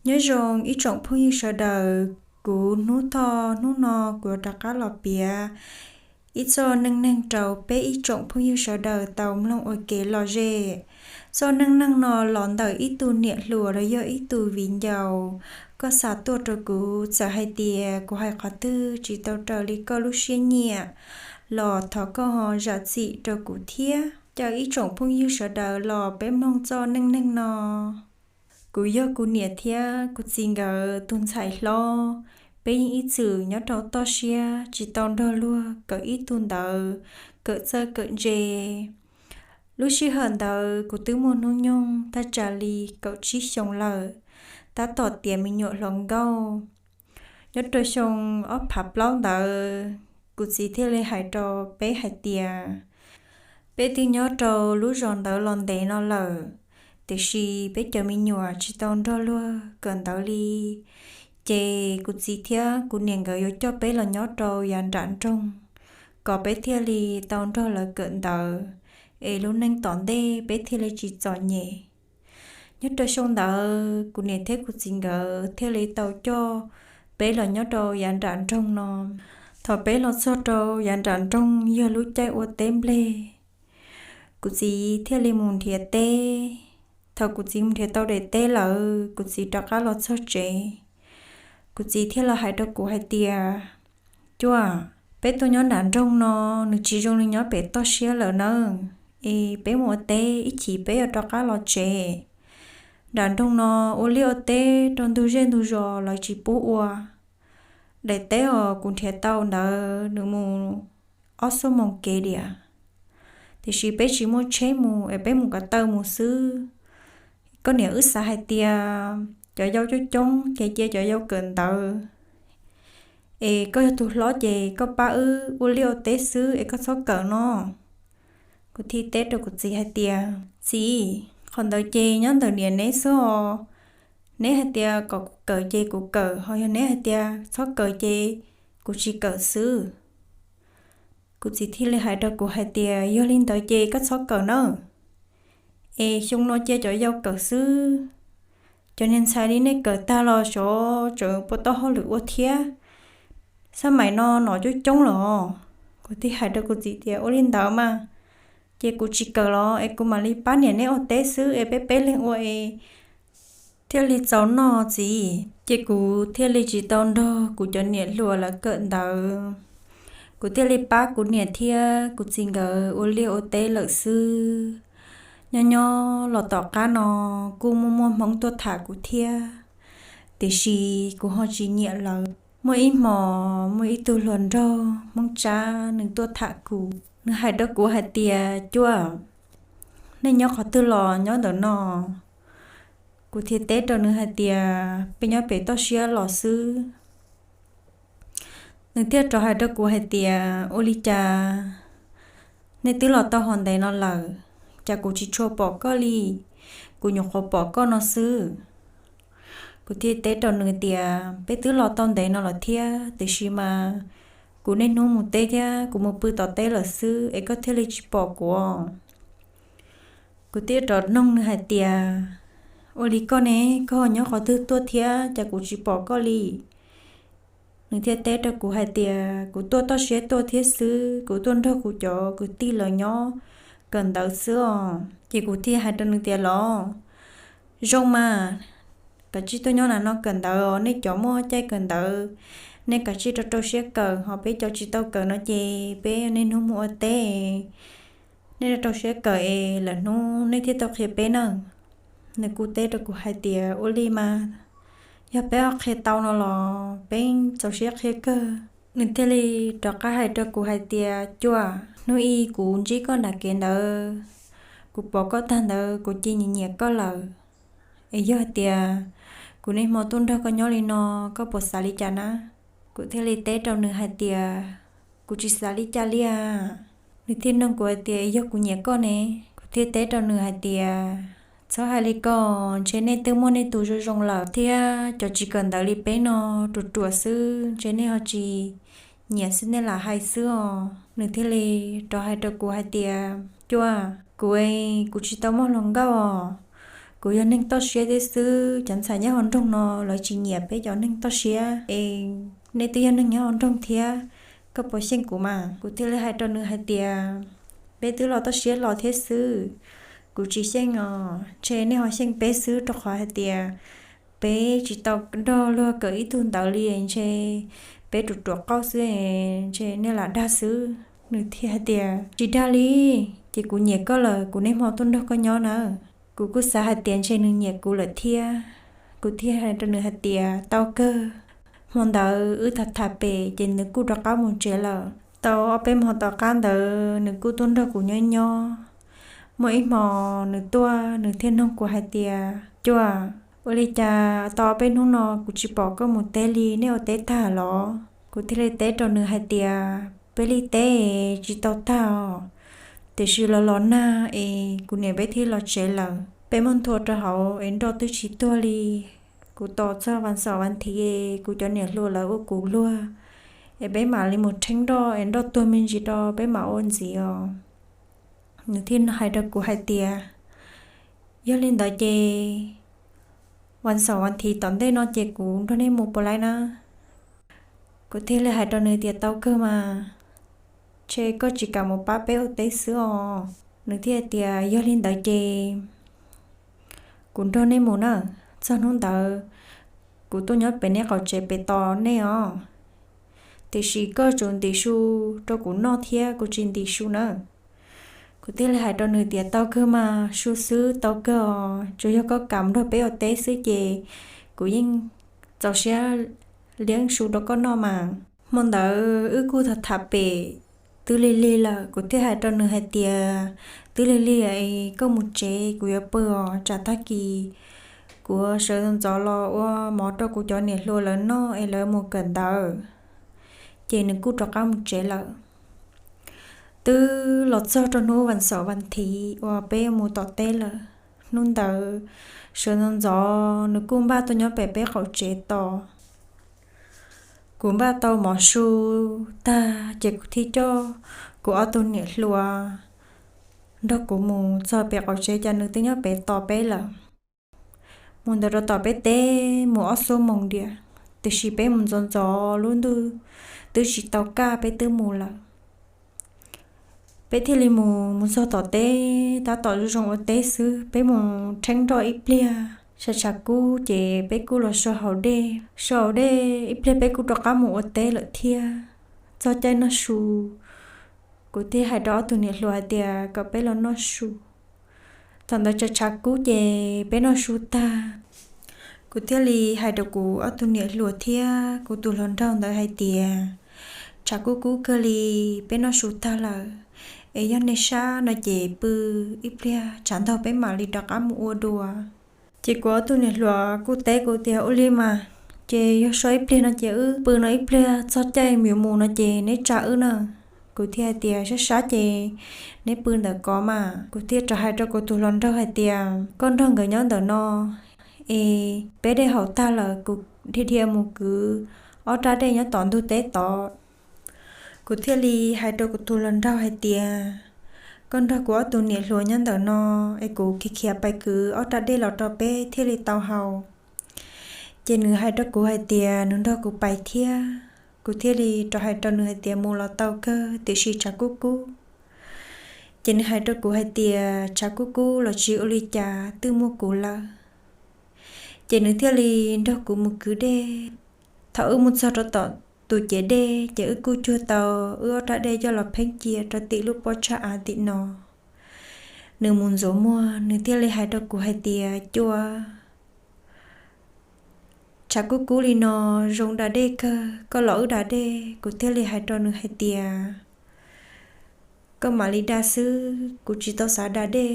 Nyob zoo ib tsoom phooj ywg sawv daws, kuv hnub thoj hnub no kuv yuav rov qab los piav ib txoj neej neeg rau peb ib tsoom phooj ywg sawv daws tau mloog ua kev lom zem. Txoj neej neeg no los ntawm ib tug niam hluas los yog ib tug viv ncaus, koj xa tuaj rau kuv, txawm hais tias kuv hais qhov twg tsis tau raws li koj lub siab nyiam los thov koj ho zam txim rau kuv thiab. Caw ib tsoom phooj ywg sawv daws los peb mloog txoj neej neeg no. Kuv yog kuv niam thiab kuv txiv nkawd tus ntxhais hlob, peb yeej ib txwm nyob rau toj siab tsis tau nrog luag kawm ib tug ntawv, kawm txawj kawm ntse. Lub sij hawm ntawd kuv twb muaj hnub nyoog thaj tsam li kaum tsib xyoos lawm, tab tom tiav me nyuam hluas nkauj. Nyob rau xyoo ob phav plaub ntawd, kuv txiv thiaj li hais rau peb hais tias, peb twb nyob rau lub zos ntawd los ntev no lawm, tiam sis peb cov me nyuam tsis tau nrog luag kawm ntawv li. Ces kuv txiv thiab kuv niam nkawd yuav coj peb los nyob rau yav nram nroog, kom peb thiaj li tau nrog lawv kawm ntawv, es lub neej tom ntej peb thiaj li tsis txom nyem. Nyob rau xyoo ntawd kuv niam thiab kuv txiv nkawd thiaj li tau coj peb los nyob rau yav nram nroog no. Thaum peb los txog rau yav nram nroog yog lub caij ua teb nplej, kuv txiv thiaj li mus nrhiav teb. Thaum kuv txiv mus nrhiav tau daim teb lawm, kuv txiv rov qab los txog tsev, kuv txiv thiaj los hais rau kuv hais tias, Cuaj, peb tuaj nyob nram nroog no, nws tsis zoo li nyob pem toj siab lawm nawb. Es peb mus ua teb, ib chim peb yuav rov qab los tsev. Nram nroog no ua liaj ua teb rau ntug zej ntug zos lawv tsis pub ua. Daim teb uas kuv nrhiav tau ntawd nws mus ob xuab moos kev diam, tiam sis peb tsis muaj tsheb mus es peb mus ko taw mus xwb. Koj niam wb xav hais tias cov yau coob coob ces cia cov yau kawm ntawv, es koj yog tus hlob ces koj pab wb ua liaj ua teb xwb es koj txhob kawm no. Kuv thiaj teb rau kuv txiv hais tias, Txiv, qhov ntawd ces nyob ntawm niam neb xwb os. Neb hais tias kom kuv kawm ces kuv kawm, ho yog neb hais tias txhob kawm ces kuv tsis kawm xwb. Kuv txiv thiaj li hais rau kuv hais tias, Yog li ntawd ces koj txhob kawm nawb. Es xyoo no cia cov yau kawm xwb. Cov niag ntxhais li nej kawm tag los xyov tseem puas tau hauj lwm ua thiab. Xab maim no nom coob coob los. Kuv thiaj hais rau kuv txiv tias, Ua li ntawd mas ces kuv tsis kawm los es kuv mam li pab niam neb ua teb xwb es peb peb leeg ua es thiaj li txaus noj txiv. Ces kuv thiaj li tsis tau nrog kuv cov niam hluas lawv kawm ntawv. Kuv thiaj li pab kuv niam thiab kuv txiv nkawd ua liaj ua teb lawm xwb. Nyob nyob los tom qab no kuj muaj muaj Hmoob tuaj tham kuv thiab, tiam sis kuv ho tsis nyiam lawv. Muaj ib hmos muaj ib tug hluas nraug Hmoob Tsab nws tuaj tham kuv, nws hais rau kuv hais tias, Cuaj, nej nyob qhov twg los nyob ntawm no? Kuv thiaj teb rau nws hais tias, Peb nyob pem toj siab los xwb. Nws thiaj rov hais rau kuv hais tias, Ua li cas nej twb los tau ho ntev no lawm, cas kuv tsis tshua pom koj li? Kuv nyuam qhuav pom koj no xwb. Kuv thiaj teb rau nws tias, Peb twb los tau ntev no lawm thiab, tiam sis mas kuv niaj hnub mus teb thiab kuv mus pw tom teb lawm xwb es koj thiaj li tsis pom kuv. Kuv thiaj rov noog nws hais tias, Ua li koj ne, koj ho nyob qhov twg tuaj thiab cas kuv tsis pom koj li? Nws thiaj teb rau kuv hais tias, Kuv tuaj toj siab tuaj thiab xwb, kuv tuaj nrog kuv cov kwv tij lawv nyob kawm ntawv xwb os. Ces kuv thiaj hais rau nws tias, Los zoo mas, kav tsij tuaj nyob nram no kawm ntawv os, nej cov muaj caij kawm ntawv nej kav tsij rau rau siab kawm, ho peb cov tsis tau kawm no ces peb niaj hnub mus ua teb. Nej rau rau siab kawm es lwm hnub nej thiaj tau qhia peb nawb. Nws kuj teb rau kuv hais tias, Ua li mas, yog peb ho qhia tau no los peb txaus siab qhia kawg. Nws thiaj li rov qab hais rau kuv hais tias, Cuaj, hnub ib kuv ntsib koj nram kev ntawd, kuv pom koj tag ntawd kuv cia nyiam nyiam koj lawm. Es yog hais tias kuv niaj hmo tuaj nrog koj nyob li no, koj puas xav li cas na? Kuv thiaj li teb rau nws hais tias, Kuv tsis xav li cas li as. Nws thiaj nug kuv hais tias, Yog kuv nyiam koj ne? Kuv thiaj teb rau nws hais tias, Txhob hais li ko, ntshe nej twb muaj nej tus zoo zoo lawm thiab, cov tsis kawm ntawv li peb no ruam ruam xwb, ntshe nej ho tsis nyiam xwb nej lam hais xwb os. Nws thiaj li rov hais rau kuv hais tias, Cuaj, kuv, kuv tsis tau muaj hluas nkauj os. Kuv yog neeg toj siab thiab xwb, cov ntxhais nyob hauv nroog no lawv tsis nyiam peb cov neeg toj siab es nej twb yog neeg nyob hauv nroog thiab, koj puas xyeej kuv mas? Kuv thiaj li hais rau nws hais tias, peb twb los toj siab los thiab xwb, kuv tsis xyeej os, ntshe nej ho xyeej peb xwb, rau qhov hais tias peb tsis tau nrog luag kawm ib tug ntawv li, ntshe peb ruam ruam qauj xwb, ntshe nej lam dag xwb. Nws thiaj hais tias, tsis dag li, ces kuv nyiam koj lawm kuv niaj hmo tuaj nrog koj nyob na. Kuv kuj xav hais tias ntshe nws nyiam kuv lawm thiab, kuv thiaj hais rau nws hais tias, tau kawg. Hmo ntawd wb tham tham pem ces nws kuj rov qab mus tsev lawm. Tau ob peb hmo tom qab ntawd nws kuj tuaj nrog kuv nyob nyob. Muaj ib hmo nws tuaj, nws thiaj nug kuv hais tias, Cuaj, ua li cas tau ob peb hnub no kuv tsis pom koj mus teb li, nej ua teb tag los? Kuv thiaj li teb rau nws hais tias, peb li teb tsis tau tag os, tiam sis los los nag es kuv niam peb thiaj los tsev lawm. Peb muab nthua rau hauv es nroj twb tsis tuag li. Kuv tos txog vas xaum vas thiv es kuv cov niam hluas lawv ua kuv luag es peb mam li mus rheeb nroj es nroj tuag me ntsis rau peb mam ua ntxiv os. Nws thiaj hais rau kuv hais tias, yog li ntawd ces vas xaum vas thiv tom ntej no ces kuv nrog nej mus puas laib na? Kuv thiaj li hais rau nws tias, tau kawg mas, ntshe koj tsis kam mus pab peb ua teb xwb os. Nws thiaj tias, yog li ntawd ces kuv nrog nej mus na. Txog hnub ntawd kuv tuaj nyob pem nej qaum tsev pem tos nej os. Tiam sis koj tsum ntim su rau kuv noj thiab, kuv tsis ntim su na. Kuv thiaj li hais rau nws tias, tau kawg mas, su xwb tau kawg os, tsuas yog koj kam nrog peb ua teb xwb ces kuv yeej txaus siab liab su rau koj noj mas. Hmo ntawd wb kuj tham tham pem twb lig lig lawm, kuv thiaj hais rau nws hais tias, twb lig lig es koj mus tsev, kuv yuav pw os, tsam tag kis kuv sawv ntxov los ua mov rau kuv cov niam hluas lawv noj es lawv mus kawm ntawv. Ces nws kuj rov qab mus tsev lawm. Twb los txog rau hnub vas xaum vas thiv uas peb mus tom teb lawm. Hnub ntawd sawv ntxov ntxov nws kuj npaj tuaj nyob pem peb qaum tsev tos. Kuv npaj tau mov su tag ces kuv thiaj coj kuv ob tug niam hluas nrog kuv mus txog pem qaum tsev, ces nws twb nyob pem tos peb lawm. Mus ntawd rau tom peb teb mus ob xuab moos diam, tiam sis peb mus ntxov ntxov lub ntuj twb tsis tau kaj peb twb mus lawm. Peb thiaj li mus, mus txog tom teb tab tom zoo zoo ua teb xwb, peb mus rheeb nroj ib pliag tshav tshav kub ces peb kuj los so hauv dej. So hauv dej ib pliag peb kuj rov qab mus ua teb lawm thiab. Txog caij noj su, kuv thiaj hais rau ob tug niam hluas hais tias kom peb los noj su. Thaum ntawd tshav tshav kub ces peb noj su tag, kuv thiaj li hais rau kuv ob tug niam hluas thiab kuv tus hluas nraug ntawd hais tias, tshav kub kub kawg li, peb noj su tag lawm, es yog nej sab no ces pw ib pliag tshav ntaug peb mam li rov qab mus ua dua. Ces kuv ob tug niam hluas kuj teb kuv tias, ua li mas, ces yog so ib pliag no ces wb pw no ib pliag, txog caij yuav mus no ces neb tsa wb na. Kuv thiaj hais tias, sab sab ces neb pw ntawm ko mas. Kuv thiaj rov hais rau kuv tus hluas nraug hais tias, koj nrog nkawd nyob ntawm no es peb dej haus tag lawm, kuv dhia dhia mus kwv ob rab dej nyob tom ntug teb tod. Kuv thiaj li hais rau kuv tus hluas nraug hais tias, koj nrog kuv ob tug niam hluas nyob ntawm no es kuv khiav khiav pais kwv ob rab dej los rau peb thiaj li tau haus. Ces nws hais rau kuv hais tias nws nrog kuv pais thiab. Kuv thiaj li rov hais rau nws hais tias, mus los tau kawg, tiam sis tshav kub kub. Ces nws hais rau kuv hais tias, tshav kub kub los tsis ua li cas, twb muaj kuv lawm. Ces nws thiaj li nrog kuv mus kwv dej. Thaum wb mus txog rau tom tus cev dej ces wb kuj cuag tau wb ob rab dej coj los pheeb cia rau tim lub pob tshaj av tim no. Nws mus ntxuav muag, nws thiaj li hais rau kuv hais tias, Cuaj, tshav kub kub li no zoo da dej kawg, koj los wb da dej. Kuv thiaj li hais rau nws hais tias, koj mam li da xwb, kuv tsis tau xav da dej.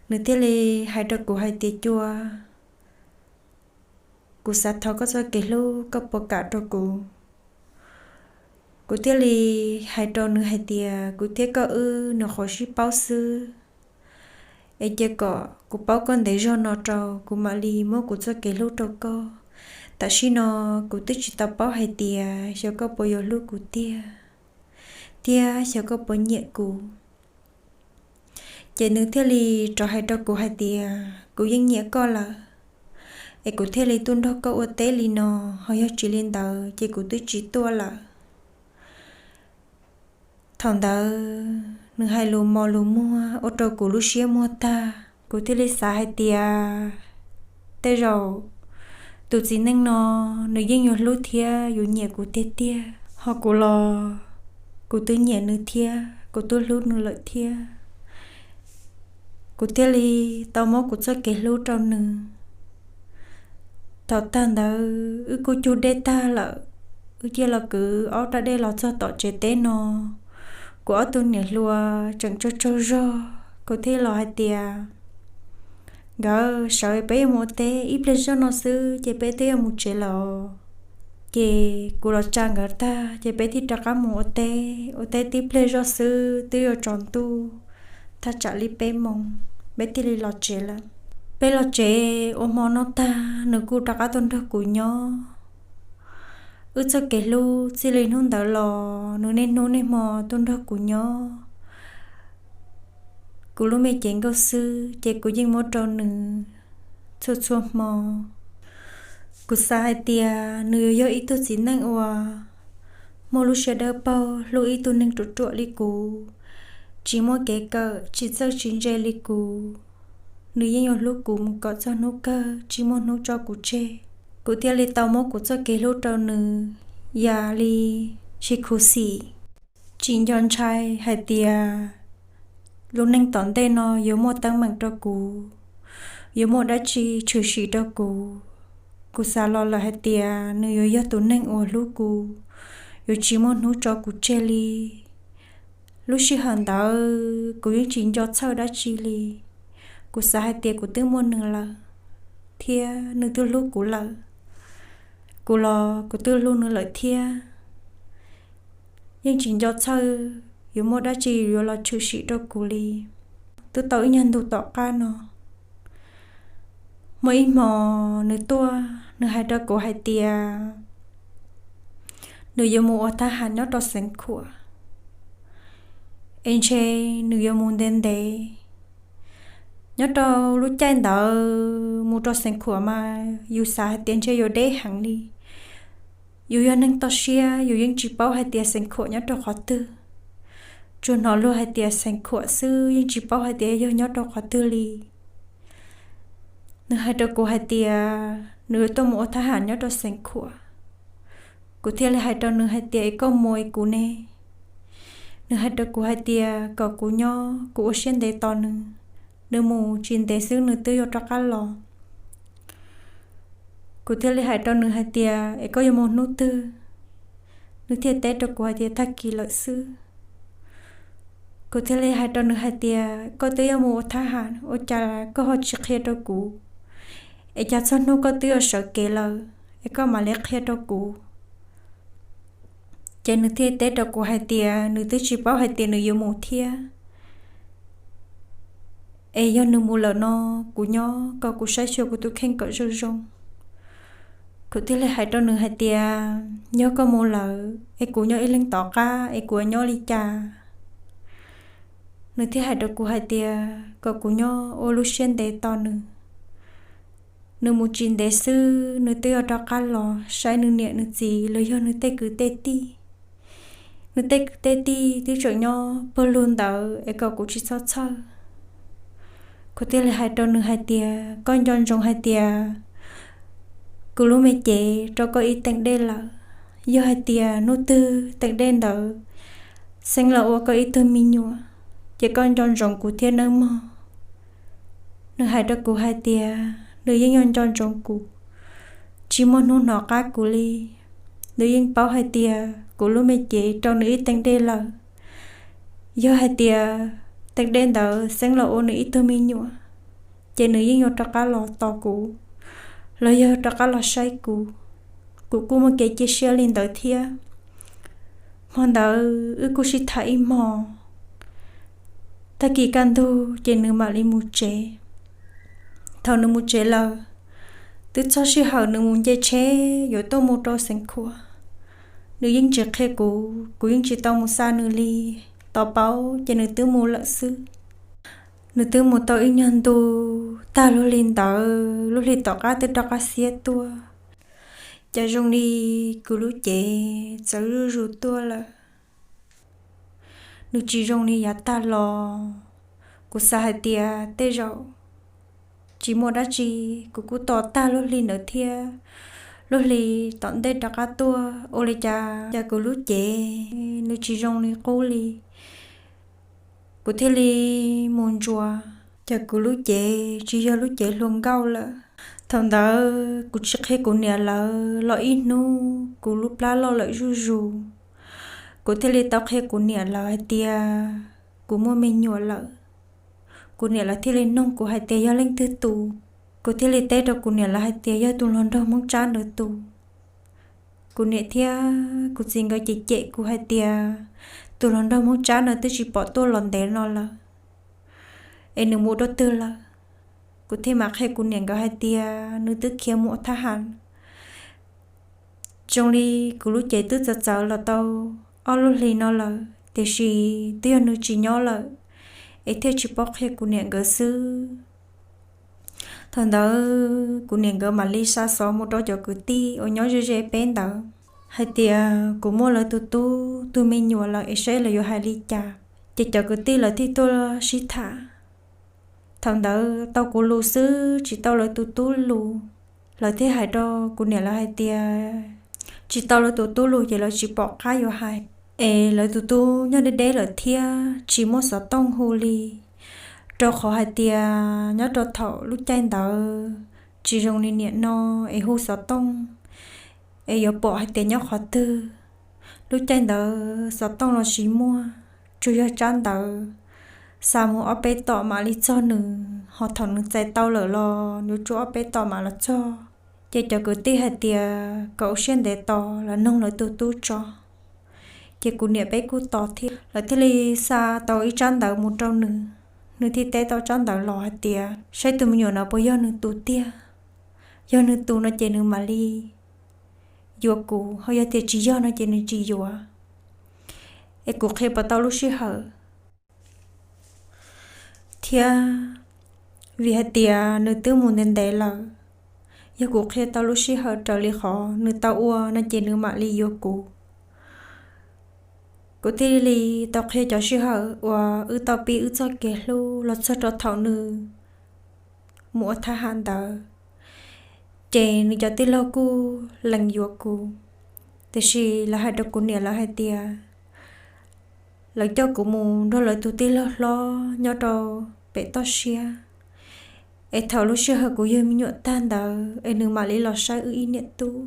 Nws thiaj li hais rau kuv hais tias, Cuaj, kuv xav thov koj txoj kev hlub, koj puas kam rau kuv? Kuv thiaj li hais rau nws hais tias, kuv thiab koj wb nyuam qhuav sib paub xwb, es cia kom kuv paub koj ntev zog no rau kuv mam li muab kuv txoj kev hlub rau koj. Tam sim no kuv twb tsis tau paub hais tias xyov koj puas yuav hlub kuv tiag, thiab xyov koj puas nyiam kuv. Ces nws thiaj li rov hais rau kuv hais tias, kuv yeej nyiam koj lawm, es kuv thiaj li tuaj nrog koj ua teb li no, ho yog tsis li ntawd ces kuv twb tsis tuaj lawm. Thaum ntawd nws hais lus mos lus muag ua rau kuv lub siab muag tag, kuv thiaj li xav hais tias tej zaum tus txiv neej no nws yeej yuav hlub thiab yuav nyiam kuv tiag tiag, ho kuv los kuv twb nyiam nws thiab kuv twb hlub nws lawm thiab. Kuv thiaj li tau muab kuv txoj kev hlub rau nws. Thaum tag ntawd wb kuj cug dej tag lawm, wb cia li los kwv ob rab dej los txog tom tsev teb no, kuv ob tug niam hluas tseem tsaug tsaug zog, kuv thiaj los hais tias, nkawd sawv, peb yuav mus ua teb ib pliag zoj no xwb ces peb twb yuav mus tsev lawm. Ces kuv los tsa nkawd tag ces peb thiaj rov qab mus ua teb, ua teb tib pliag zoj xwb twb yuav tsaus ntuj, thaj tsam li peb moos peb thiaj li los tsev lawm. Peb los tsev ua hmo noj tag nws kuj rov qab tuaj nrog kuv nyob. Wb txoj kev hlub txij li hnub ntawd los nws niaj hnub niaj hmo tuaj nrog kuv nyob. Kuv lub me cev nkauj xwb ces kuv yeej muab rau nws txhua txhua hmo. Kuv xav hais tias nws yuav yog ib tug txiv neej uas muaj lub siab dawb paug hlub ib tug neeg ruam ruam li kuv, tsis muaj kev kawm, tsis txawj tsis ntse li kuv. Nws yeej yuav hlub kuv mus kom txog hnub kawg, tsis muaj hnub tso kuv tseg. Kuv thiaj li tau muab kuv txoj kev hlub rau nws ib yam li tsis khuv xim, tsis nco ntshai hais tias lub neej tom ntej no yuav muaj teeb meem rau kuv, yuav muaj dab tsi tshwm sim rau kuv. Kuv xav los lawm hais tias nws yuav yog tus neeg uas hlub kuv, yuav tsis muaj hnub tso kuv tseg li. Lub sij hawm ntawd kuv yeej tsis nco txhawj dab tsi li. Kuv xav hais tias kuv twb muaj nws lawm, thiab nws twb hlub kuv lawm. Kuv los kuv twb hlub nws lawm thiab. Yeej tsis nco txhawj yuav muaj dab tsi yuav los tshwm sim rau kuv li. Twb tau ib nyuag ntu tom qab no, muaj ib hmo nws tuaj, nws hais rau kuv hais tias nws yuav mus ua thab ham nyob rau Xeev Khuam, es ntshe nws yuav mus ntev ntev. Nyob rau lub caij ntawd mus rau Xeev Khuam mas yus xav hais tias ntshe yuav deb heev li. Yus yog neeg toj siab, yus yeej tsis paub hais tias Xeev Khuam nyob rau qhov twg. Tsuas hnov luag hais tias Xeev Khuam xwb, yeej tsis paub hais tias yog nyob rau qhov twg li. Nws hais rau kuv hais tias nws yuav tuaj mus ua thab ham nyob rau Xeev Khuam. Kuv thiaj li hais rau nws hais tias, es koj mus es kuv ne? Nws hais rau kuv hais tias kom kuv nyob, kuv ua siab ntev tos nws. Nws mus tsis ntev xwb nws twb yuav rov qab los. Kuv thiaj li hais rau nws hais tias, es koj yuav mus hnub twg? Nws thiaj teb rau kuv hais tias, tag kis lawm xwb. Kuv thiaj li hais rau nws hais tias, koj twb yuav mus ua thab ham, ua cas koj ho tsis qhia rau kuv? Es cas txog hnub koj twb yuav sawv kev lawm es koj mam li qhia rau kuv? Ces nws thiaj teb rau kuv hais tias nws twb tsis paub hais tias nws yuav mus thiab, es yog nws mus lawm no kuv nyob kom kuv saib xyuas kuv tus kheej kom zoo zoo. Kuv thiaj li hais rau nws hais tias, yog koj mus lawm es kuv nyob ib leeg tom qab es kuv yuav nyob li cas? Nws thiaj hais rau kuv hais tias kom kuv nyob ua lub siab ntev tos nws. Nws mus tsis ntev xwb nws twb yuav rov qab los saib nws niam nws txiv los yog nws tej kwv tej tij. Nws tej kwv tej tij twb tseem nyob pawg lug ntawd es kom kuv tsis txhob txhawj. Kuv thiaj li hais rau nws hais tias, koj nco ntsoov hais tias kuv lub me cev rau koj ib teev dej lawm. Yog hais tias hnub twg teev dej ntawd xeeb los ua koj ib tug me nyuam, ces koj nco ntsoov kuv thiab nawb mog. Nws hais rau kuv hais tias nws yeej yuav nco ntsoov kuv, tsis muaj hnub hnov qab kuv li. Nws yeej paub hais tias kuv lub me cev rau nws ib teev dej lawm. Yog hais tias teev dej ntawd xeeb los ua nws ib tug me nyuam, ces nws yeej yuav rov qab los tos kuv, los yog rov qab los saib kuv. Kuv kuj muaj kev cia siab li ntawd thiab. Hmo ntawd wb kuj sib tham ib hmo, tag kis kaj ntug ces nws mam li mus tsev. Thaum nws mus tsev lawm, twb txog sij hawm nws mus nce tsheb yuav tuaj mus rau Xeev Khuam. Nws yeej tsis qhia kuv, kuv yeej tsis tau mus xa nws li. Tos paub ces nws twb mus lawm xwb. Nws twb mus tau ib nyuag ntu, tag lub hli ntawd lub hli tom qab twb rov qab xiab tuaj. Cas zoo li kuv lub cev txawv zuj zus tuaj lawm. Nws tsis zoo li yav tag los. Kuv xav hais tias tej zaum tsis muaj dab tsi, kuv kuj tos tag lub hli ntawd thiab. Lub hli tom ntej rov qab tuaj ua li cas, cas kuv lub cev nws tsis zoo li qub li. Kuv thiaj li mus ntsuas, cas kuv lub cev tsis yog lub cev hluas nkauj lawm. Thaum ntawd kuv tsis qhia kuv niam lawv los ib hnub kuv lub plab loj lawm zuj zus. Kuv thiaj li tau qhia kuv niam lawv hais tias kuv muaj me nyuam lawm. Kuv niam lawv thiaj li noog kuv hais tias yog leej twg tus. Kuv thiaj li teb rau kuv niam lawv hais tias yog tus hluas nraug Hmoob Tsab ntawd tus. Kuv niam thiab kuv txiv nkawd cem cem kuv hais tias tus hluas nraug Hmoob Tsab ntawd twb tsis pom tuaj los ntev no lawm, es nws mus rau twg lawm. Kuv thiaj mam qhia kuv niam nkawd hais tias nws twb khiav mus ua thab ham. Zoo li kuv lub cev twb txawv txawv los tau ob lub hlis no lawm, tiam sis twb yog nws tsis nyob lawm, es thiaj tsis paub qhia kuv niam nkawd xwb. Thaum ntawd kuv niam nkawd mam li xa xov mus rau cov kwv tij uas nyob ze ze peb ntawd hais tias kuv muaj lawv tus tub tus me nyuam lawm es saib lawv yuav hais li cas. Ces cov kwv tij lawv thiaj tuaj sib tham. Thaum ntawd tau kuv lus xwb tsis tau lawv tus tub lus. Lawv thiaj hais rau kuv niam lawv hais tias tsis tau lawv tus tub lus ces lawv tsis pom qab yuav hais, es lawv tus tub nyob deb deb lawm thiab tsis muaj xov tooj hu li, rau qhov hais tias nyob rau thaum lub caij ntawd tsis zoo li niam no es hu xov tooj es yuav pom hais tias nyob qhov twg. Lub caij ntawd xov tooj los tsis muaj, tsuas yog tsab ntawv, xa mus ob peb tom mam li txog nws, ho thaum nws txais tau lawm los yuav tsum ob peb tom mam los txog. Ces cov kwv tij hais tias kom ua siab ntev tos lawv noog lawv tus tub tso. Ces kuv niam peb kuj tos thiab, lawv thiaj li xa tau ib tsab ntawv mus rau nws. Nws thiaj teb tau tsab ntawv los hais tias saib tus me nyuam no puas yog nws tus tiag. Yog nws tus no ces nws mam li yuav kuv, ho yog tias tsis yog no ces nws tsis yuav. Es kuv qhia puas tau lub sij hawm thiab, vim hais tias nws twb mus ntev ntev lawm. Yog kuv qhia tau lub sij hawm raws li qhov nws tau ua no ces nws mam li yuav kuv. Kuv thiaj li tau qhia cov sij hawm uas wb tau pib wb txoj kev hlub los txog rau thaum nws mus ua thab ham ntawd. Ces nws cov tij laug kuj lees yuav kuv, tiam sis lawv hais rau kuv niam lawv hais tias lawv coj kuv mus nrog lawv tus tij laug hlob nyob rau pem toj siab, es thaum lub sij hawm kuv yug me nyuam tag ntawd es nws mam li los saib wb ib niam tub.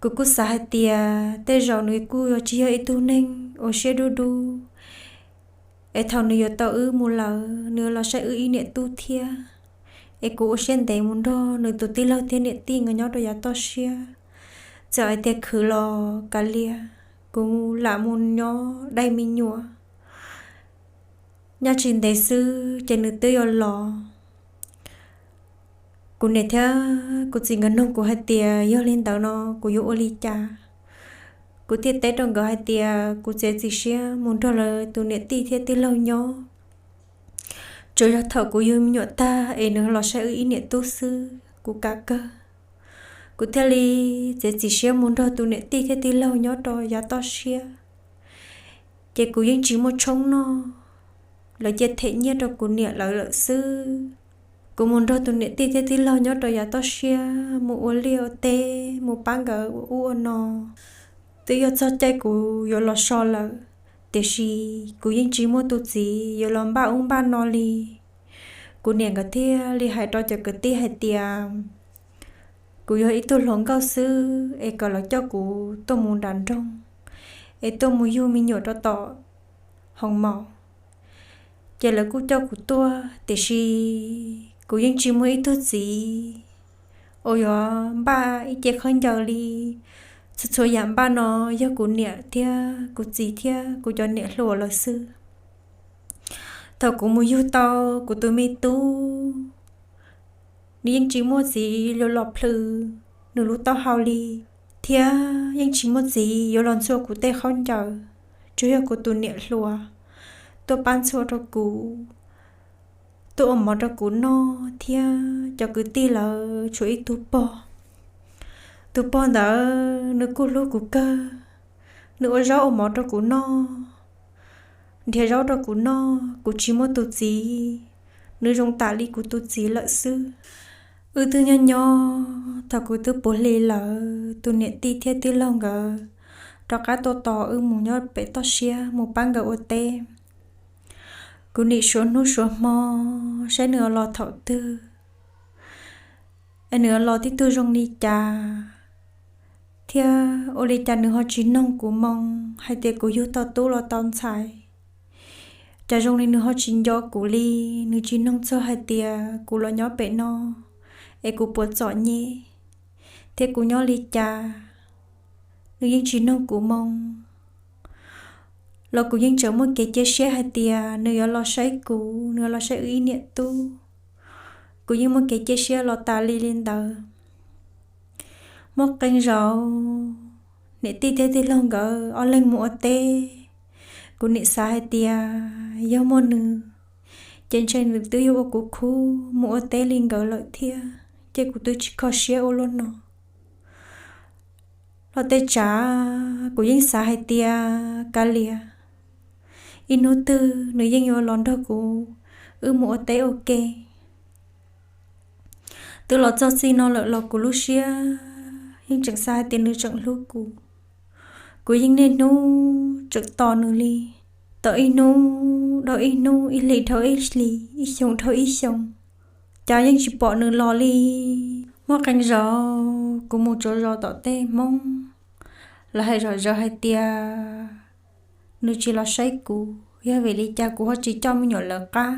Kuv kuj xav hais tias tej zaum nws kuj yuav tsis yog ib tug neeg ua siab dub dub, es thaum nws yuav tau wb mus lawm nws los saib wb ib niam tub thiab. Es kuv ua siab ntev mus nrog nws tus tij laug thiab niam tij nkawd nyob rau yav toj siab. Txawm hais tias khwv los kav liam, kuv lam mus nyob dai me nyuam. Nyob tsis ntev xwb ces nws twb yuav los. Kuv niam thiab kuv txiv nkawd nug kuv hais tias yog li ntawd no kuv yuav ua li cas. Kuv thiaj teb rau nkawd hais tias kuv txiav txim siab mus nrog lawv tus niam tij thiab tij laug nyob, tsuas yog thaum kuv yug me nyuam tag es nws los saib wb ib niam tub xwb kuv kam kawg. Kuv thiaj li txiav txim siab mus nrog tus niam tij thiab tij laug nyob rau yav toj siab. Ces kuv yeej tsis muaj tshoob noj, lawv cia them nyiaj rau kuv niam lawv lawm xwb. Kuv mus nrog tus niam tij thiab tij laug nyob rau yav toj siab, mus ua liaj ua teb, mus pab nkawd ua ub ua no. Twb yog txog caij kuv yuav los so lawm, tiam sis kuv yeej tsis muaj tus txiv yuav los npaj ub npaj no li. Kuv niam nkawd thiaj li hais rau cov kwv tij hais tias kuv yog ib tug hluas nkauj xwb es kom lawv coj kuv tuaj mus nram nroog, es tuaj mus yug me nyuam rau tom hoos maum. Ces lawv kuj coj kuv tuaj, tiam sis kuv yeej tsis muaj ib tug txiv uas yuav npaj ib ce khaub ncaws li. Txhua txhua yam npaj no yog kuv niam thiab kuv txiv thiab kuv cov niam hluas lawv xwb. Thaum kuv mus yug tau kuv tus me tub, nws yeej tsis muaj txiv yuav los plhws nws lub taub hau li, thiab yeej tsis muaj txiv yuav los ntxhua kuv tej khaub ncaws, tsuas yog kuv tus niam hluas tuaj pab ntxhua rau kuv. tuaj ua mov rau kuv noj thiab cov kwv tij lawv tshuav ib tug pog. Tus pog ntawd nws kuj hlub kuv kawg, nws ua zaub ua mov rau kuv noj, nrhiav zaub rau kuv noj, kuv tsis muaj tus txiv, nws zoo tam li kuv tus txiv lawm xwb. Wb twb nyob nyob thaum kuv twb puv hli lawm, tus niam tij thiab tij laug nkawd rov qab tuaj tos wb mus nyob pem toj siab mus pab nkawd ua teb. Kuv nim suav hnub suav hmo saib nws los thaum twg, es nws los tib tug zoo li cas, thiab ua li cas nws ho tsis noog kuv moo hais tias kuv yug tau tub los tau ntxhais. Cas zoo li nws ho tsis nco kuv li, nws tsis noog txog hais tias kuv los nyob pem no es kuv puas txom nyem, thiab kuv nyob li cas, nws yeej tsis noog kuv moo. Los kuv yeej tseem muaj kev cia siab hais tias nws yuav los saib kuv, nws yuav los saib wb ib niam tub. Kuv yeej muaj kev cia siab los tas li li ntawd. Muaj qee zaus, niam tij thiab tij laug nkawd ob leeg mus ua teb, kuv nim xav hais tias yog muaj nws, ces ntshe nws twb yuav ua kuv khub mus ua teb li nkawd lawm thiab, ces kuv twb tsis kho siab ua luaj no. Los tej tsav kuv yeej xav hais tias kav liam, ib hnub twg nws yeej yuav los nrog kuv wb mus ua teb ua ke. Twb los txog txij no lawm los kuv lub siab yeej tseem xav hais tias nws tseem hlub kuv. Kuv yeej niaj hnub tseem tos nws li, tos ib hnub dhau ib hnub, ib hlis dhau ib hlis, ib xyoo dhau ib xyoo, cas yeej tsis pom nws los li. Muaj qee zaus kuv mus tsuav zos tom tej Hmoob, lawv hais zom zaws hais tias nws tsis los saib kuv, yog vim li cas kuv ho tsis coj me nyuam lawv qab.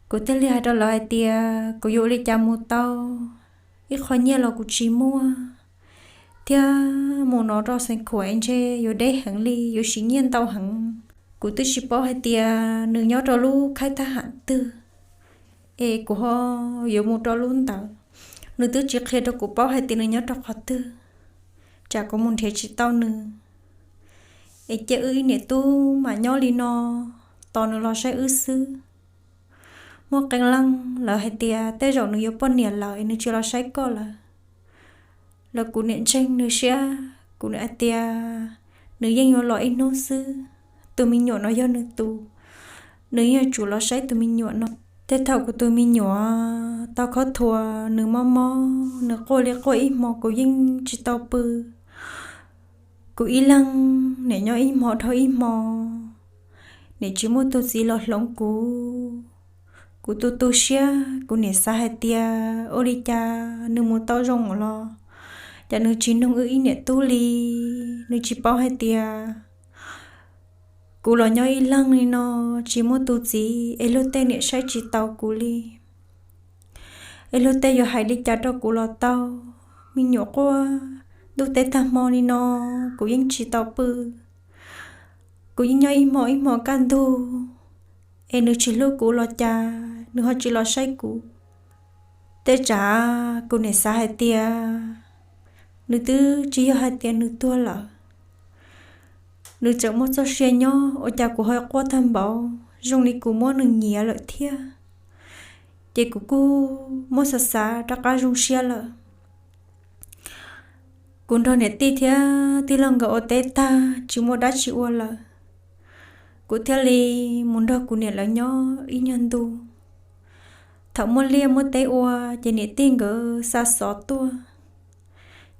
Kuv thiaj li hais rau lawv hais tias kuv yuav ua li cas mus tau, ib qho nyiaj los kuv tsis muaj, thiab mus no rau Xeev Khuam ntshe yuav deb heev li, yuav siv nyiaj ntau heev. Kuv twb tsis paub hais tias nws nyob rau lub khaib thab ham twg, es kuv ho yuav mus rau lub ntawd. Nws twb tsis qhia rau kuv paub hais tias nws nyob rau qhov twg, tsam kuv mus nrhiav tsis tau nws, es cia wb ib niam tub mam nyob li no tos nws los saib wb xwb. Muaj qee leej lawv hais tias tej zaum nws yuav poj niam lawm es nws tsis los saib koj lawm. Los kuv niam ntseeg nws siab, kuv niam hais tias nws yeej yuav los ib hnub xwb, tus me nyuam no yog nws tus, nws yeej yuav tsum los saib tus me nyuam no. Tej thaum kuv tus me nyuam tau khob thuas, nws mob mob, nws quaj li quaj ib hmo kuv yeej tsis tau pw. Kuv ib leeg niam nyob ib hmo dhau ib hmo, niam tsis muaj tus txiv los hloov kuv. Kuv tu tu siab, kuv niam xav hais tias ua li cas nws mus tau zoo los, cas nws tsis noog wb ib niam tub li. Nws tsis paub hais tias kuv los nyob ib leeg li no, tsis muaj tus txiv, es luag tej niam saib tsis taus kuv li. Es luag tej yuav hais li cas rau kuv los tau, me nyuam quaj ntuj teb tag hmo li no, kuv yeej tsis tau pw. Kuv yeej nyob ib hmo ib hmo kaj ntug, es nws tsis hlub kuv los cas nws ho tsis los saib kuv. Tej tsav kuv niam xav hais tias nws twb tsis yog hais tias nws tuag lawm, nws tseem muaj txoj sia nyob, ua cas kuv ho quaj tag npaum zoo li kuv muab nws nyiav lawm thiab. Ces kuv kuj muab xav xav rov qab zoo siab lawm. Kuv nrog niam tij thiab tij laug nkawd ua teb tag tsis muaj dab tsi ua lawm, kuv thiaj li mus nrog kuv niam lawv nyob ib nyuag ntu. Thaum muaj liaj muaj teb ua, ces niam tij nkawd xa xov tuaj,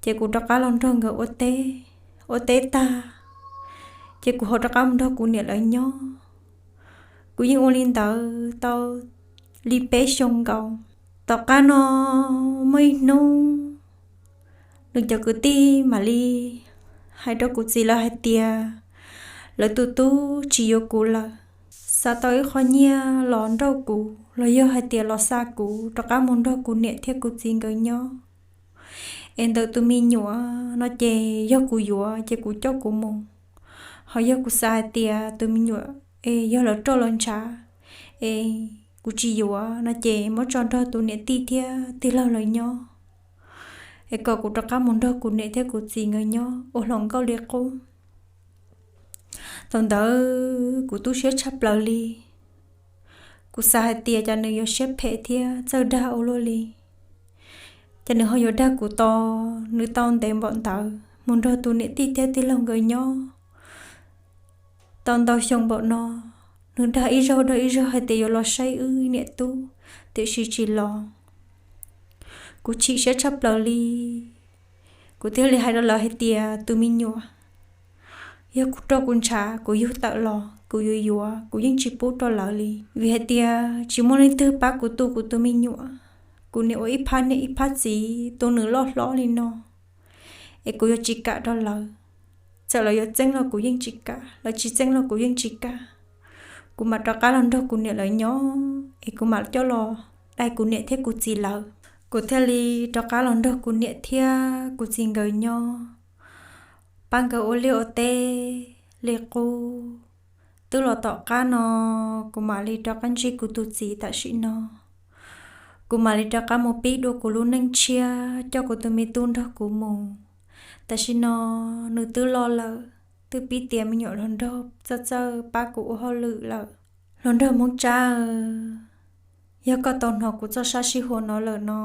ces kuv rov qab los nrog nkawd ua teb. Ua teb tag, ces kuv ho rov qab mus nrog kuv niam lawv nyob. Kuv yeej ua li ntawd tau li peb xyoo nkaus. Tom qab no muaj ib hnub, nws cov kwv tij mam li hais rau kuv txiv lawv hais tias lawv tus tub tsis yuav kuv lawm, xa tau ib qho nyiaj los nrauj kuv los yog hais tias los xa kuv rov qab mus nrog kuv niam thiab kuv txiv nkawd nyob. Es ntawm tus me nyuam no ces yog kuv yuav ces kuv coj kuv mus, ho yog kuv xav hais tias tus me nyuam es yog lawv roj lawv ntshav, es kuv tsis yuav no ces muab tso nrog tus niam tij thiab tij laug lawv nyob, es kom kuv rov qab mus nrog kuv niam thiab kuv txiv nkawd nyob ua hluas nkauj li qub. Thaum ntawd kuv tu siab tshaj plaws li. Kuv xav hais tias cas nws yuav siab phem thiab txawj dag ua luaj li. Ces nws ho yuav dag kuv to, nws tau ntev npaum ntawd mus nrog tus niam tij thiab tij laug nkawd nyob tau ntau xyoo npaum no. Nws dag ib zaug dag ib zaug hais tias yuav los saib wb niam tub, tiam sis tsis los. Kuv chim siab tshaj plaws li. Kuv thiaj li hais rau lawv hais tias, tus me nyuam, yog kuv roj kuv ntshav kuv yug tawm los kuv yuav yuav, kuv yeej tsis pub rau lawv li, vim hais tias tsis muaj leej twg pab kuv tu kuv tus me nyuam. Kuv niam ua ib phab niam ib phab txiv tu nws loj hlob li no, es kuv yuav tsis kam rau lawv. Txawm lawv yuav txeeb los kuv yeej tsis kam, lawv tsis txeeb los kuv yeej tsis kam. Kuv mam rov qab los nrog kuv niam lawv nyob, es kuv mam coj los dai kuv niam thiab kuv txiv lawv. Kuv thiaj li rov qab los nrog kuv niam thiab kuv txiv nkawd nyob, pab nkawd ua liaj ua teb li qub. Twb los tom qab no, kuv mam li rov qab ntsib kuv tus txiv tam sim no. Kuv mam li rov qab mus pib dua kuv lub neej tshiab, coj kuv tus me tub nrog kuv mus. Tam sim no nws twb loj lawm, twb pib tiav me nyuam hluas nraug txawj txawj pab kuv ua hauj lwm lawm. Hluas nraug Hmoob Tsab, yog koj tau hnov kuv txoj sab sib huam no lawm no,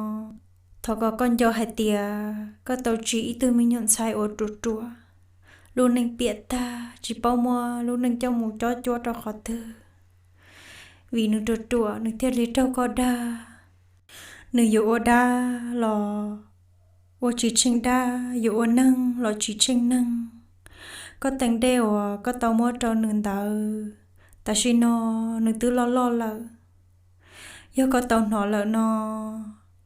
thov kom koj nco hais tias koj tau tsim ib tug me nyuam ntxhais uas ruam ruam, lub neej piam tag tsis paub muab lub neej coj mus cob cuab rau qhov twg. Vim nws ruam ruam nws thiaj li raug koj dag. Nws yuav ua dab los ua tsis tsheej dab, yuav ua neeg los tsis tsheej neeg. Koj teem dej uas koj tau muab rau nws ntawd, tam sim no nws twb loj loj lawm. Yog koj tau hnov lawm no,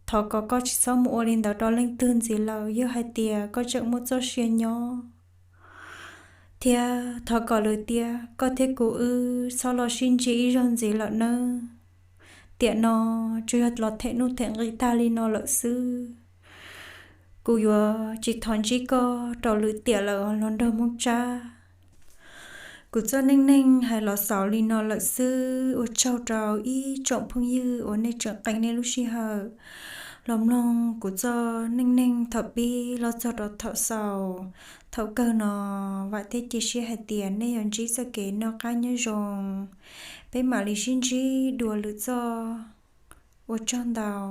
thov kom koj tsis txhob mus ua li ntawd rau leej twg ntxiv lawm yog hais tias koj tseem muaj txoj sia nyob. Thiab thov kom lwm tiam koj thiab kuv wb txhob los sib ntsib ib zaug ntxiv lawm nawb. Tiam no tsuas yog los them nuj them nqi tag li no lawm xwb. Kuv yuav tsis thov ntsib koj rau lwm tiam lawm os hluas nraug Hmoob Tsab. Kuv txoj neej neeg hais los xaus li no lawm xwb. Ua tsaug rau ib tsoom phooj ywg uas nej tseem qee nej lub sij hawm los mloog kuv txoj neej neeg thaum pib los txog rau thaum xaus. Thaum kawg no vam thiab cia siab hais tias nej yuav ntsib txoj kev noj qab nyob zoo. Peb mam li sib ntsib dua lwm txoj. Ua tsaug ntau.